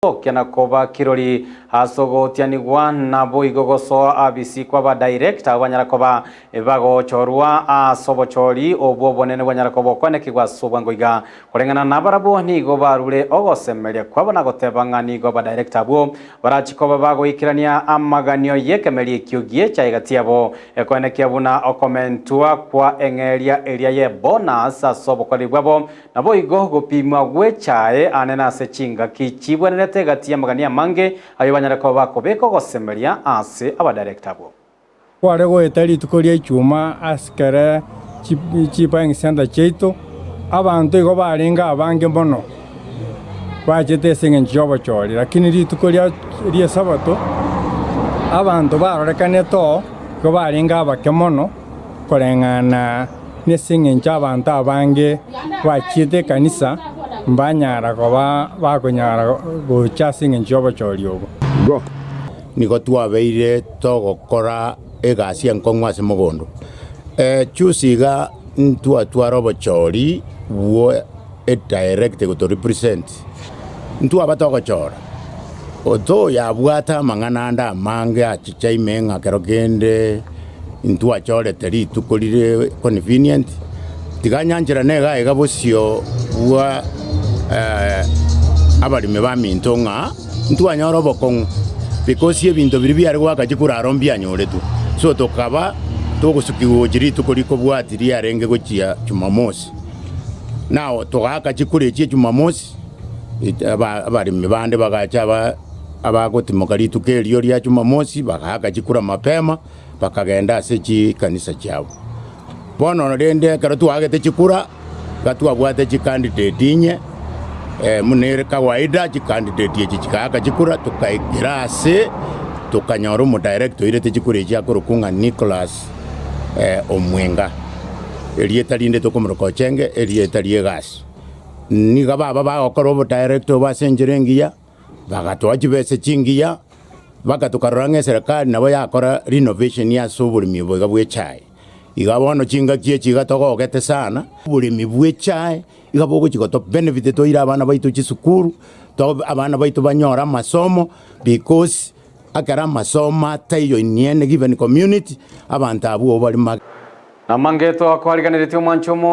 Gokia na koba kirori ase ogotianigwa, naboigo gosoa abisi kw'abadirector abwo banyara koba bagochorwa ase obochori obwo obonene bwanyara koba okwanekigwa ase obwango iga. Koreng'ana nabarabwo nigo barure ogosemeria kwabo na goteba ng'a nigo abadirector abwo barachi koba bagoikerania amaganio y'ekemeri ekio giecha egati yabo ekoenekia buna okomentwa kwa eng'eria eria ye bonus ase obokoreri bwabo Naboigo gopimwa gw'echae aane nase chingaki chibwenerete egati y'amagania amange ayio banyare koba bakobeka ogosemeria ase abadirector abwo. Kware goeta rituko ria Ijumaa ase kera chibuying centre chiaito, abanto igo barenge abange mono bachete ase engencho y'obochori, lakini rituko ri'Esabato abanto barorekanete oo igo barenge abake mono koreng'ana Nase engencho abanto abange bachiete ekanisa mbanyara koba bakonyara gocha ase engencho y'obochori obo. Go. Nigo twabeire togokora egasi enkong'u ase mogondo. Juzi iga ntwatwara obochori bwo edirect goto represent, ntwaba togochora, otoyabwate amang'ana ande amange achicha ime ng'a kero kende Intwachorete rituko rire convenient, tiga nyancherane iga iga bosio bwa abaremi baminto ng'a ntwanyora obokong'u because ebinto biria biare goaka chikura aro mbianyoretwe. So tokaba togosukigwa gochia rituko rikobwatia riarenge gochia Jumamosi. Now togaaka chikura echio Jumamosi, abaremi bande bagacha aba abagotimoka rituko erio ria Jumamosi bagaaka chikura mapema. bakagenda ase chikanisa chiabo. Bono rende ekero twaagete chikura, iga twabwate chicandidate inye, buna ere kawaida chicandidate echi chikaaka chikura tokaikera ase tokanyora omodirector oirete chikura echi akorokwa ng'a Nicholas Omwenga, erieta rinde tokomoroka Ochenge erieta ri'egasi. Nigo baba bagokora obodirector obo ase enchera engiya, bagatoa chibesa chingiya. Mpaka tokarora ng'a eserekari nabo yakora renovation ase oboremi obo iga bw'echae. Iga bono chingaki echi iga togogete sana. Oboremi bw'echae iga bogochi goto benefit toire abana baito chisukuru, to abana baito banyore amasomo because ekero amasomo ataiyo in any given community, abanto abwo bare. Namange twakwariganeretie omwancho omo.